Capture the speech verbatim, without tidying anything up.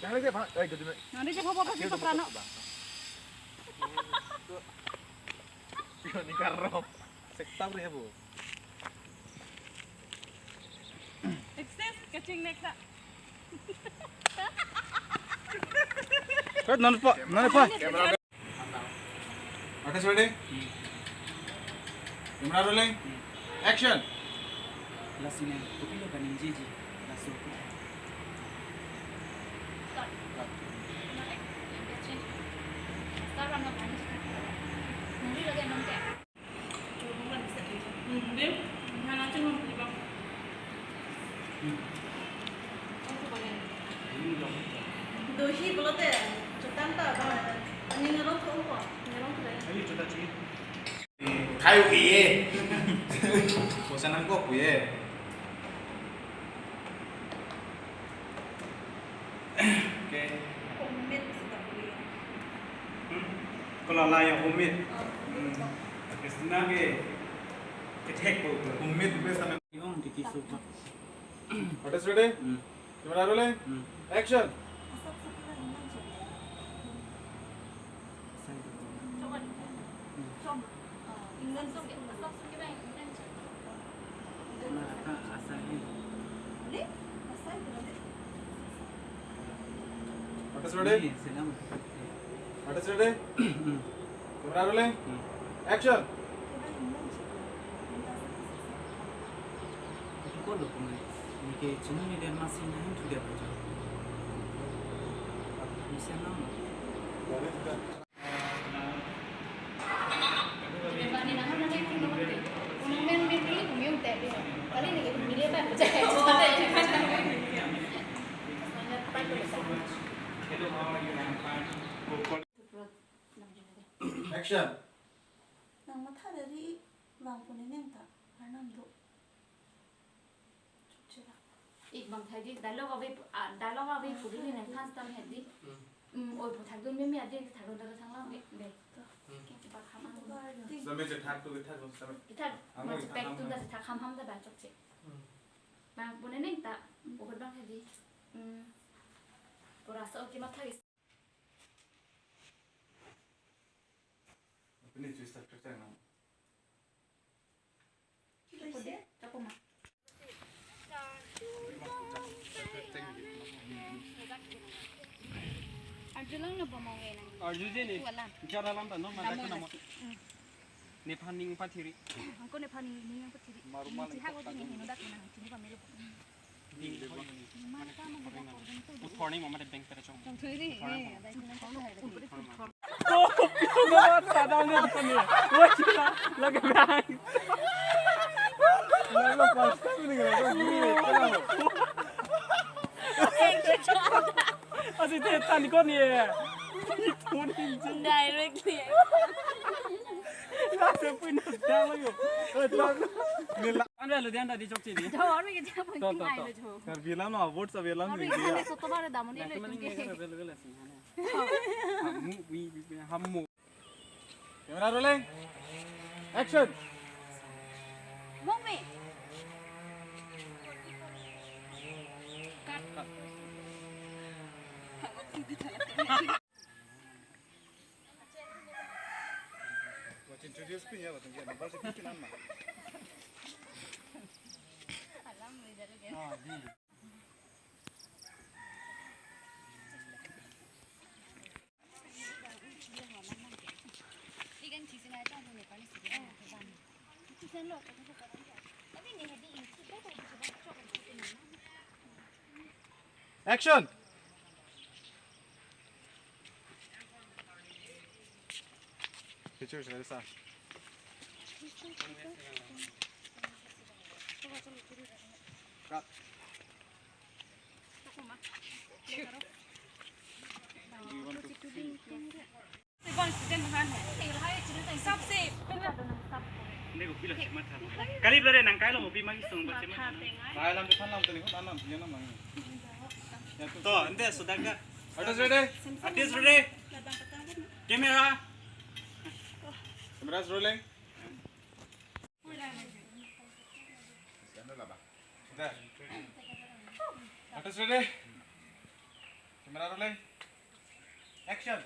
Nanti dia, Pak. Eh, jadi, Nanti dia bawa pasti ke Soprano. Ini karo. Sektor ya, Bu. Excess catching next, ah. Cut, non po, non po. Artist ready? Camera rolling. Action. Lasi nang kopilo kaningjeji, laso ko. Cut. Cut. Star ram na pani. Movie lagi nonton. Hmm, deh. Nang aja mau beli, Bang. Dohi pulote chotan ta ba, ani ngerong thong ko, ngerong thong. Ayo, chota chi. Kayu kiye. Bosan nang kok ye. Okay. Homemade sih tak boleh. Hmm? Kalau lah yang homemade. Oh. Hmm. Kristina ke kethek ko homemade best. Yang di kisu. Artist ready? Hmm. Camera rolling. Hmm. Action. Artist ready? Artist ready? Camera rolling. Action. Ko lo kung ni ke chini ni den masi na hin tu dia baca. Bisa nama. Action. Nang matha dari bang puni neng ta, arnam do. Chukchela. Ik bang thai di, dialogue ave, ah, dialogue ave puri ni nang than stam hai di. Hmm. Hmm, oi pu thak dun me me adi thak dun ta thang lang me, be. Hmm. Ki ba kham ang. Same je thak tu thak dun same. Ki thak, Ang ma oi, pek ang tu ang. Da thak kham ham da ba chokche. Hmm. Bang puni neng ta, Hmm. Ohor bang hai di. Hmm. Pura sa oke matha is. Apni chu start karta na. Arjulang na bomong e nang. Arju je ni. Walang. Bicara lam ta no mata Namun kena mo. Nasi. Hmm. Nephan ning pathiri. Angko nephan ning ning pathiri. Marumal Ning cihak ning odi ning hino dak nang chini pamelo. Uthor ni mama de bank pera chong. Chong thui ri. Uthor ni mama. Ada sini. Uthor ni mama. Ko pino na sadang ni ko ni. Wah, cila lagi bang. Lalu pas kami ni kalau ni. Asi te tan ko ni. Itu ni. Directly. Langsung pun dah lagi. Eh, tuan. Ni la- Anda lu dia anda di Chokche di. Jawar me ke jawar To, to, to. Ai lo jo. Karbi lam na vote sa bilam Abi ni dia. Hane soto bare damon Nah, ilo cuman itu ini ke. Kan bel bel sih. Hamu, wi, wi, wi, hamu. Camera rolling. Action. Mong me. Cut. Buat introduce pin ya, buat yang number sekian pin nama. Action! Pictures, Larissa. Cut. सबसे पहले देखो, pila si matha. Kali bela nang kailo mo pi magi song bache matha. Bai lam de than lam tene ko anam dia nama. To, ante sudah ka. Artist ready? Artist ready? Camera. Camera is rolling. Dah. Artist ready? Camera rolling. Action.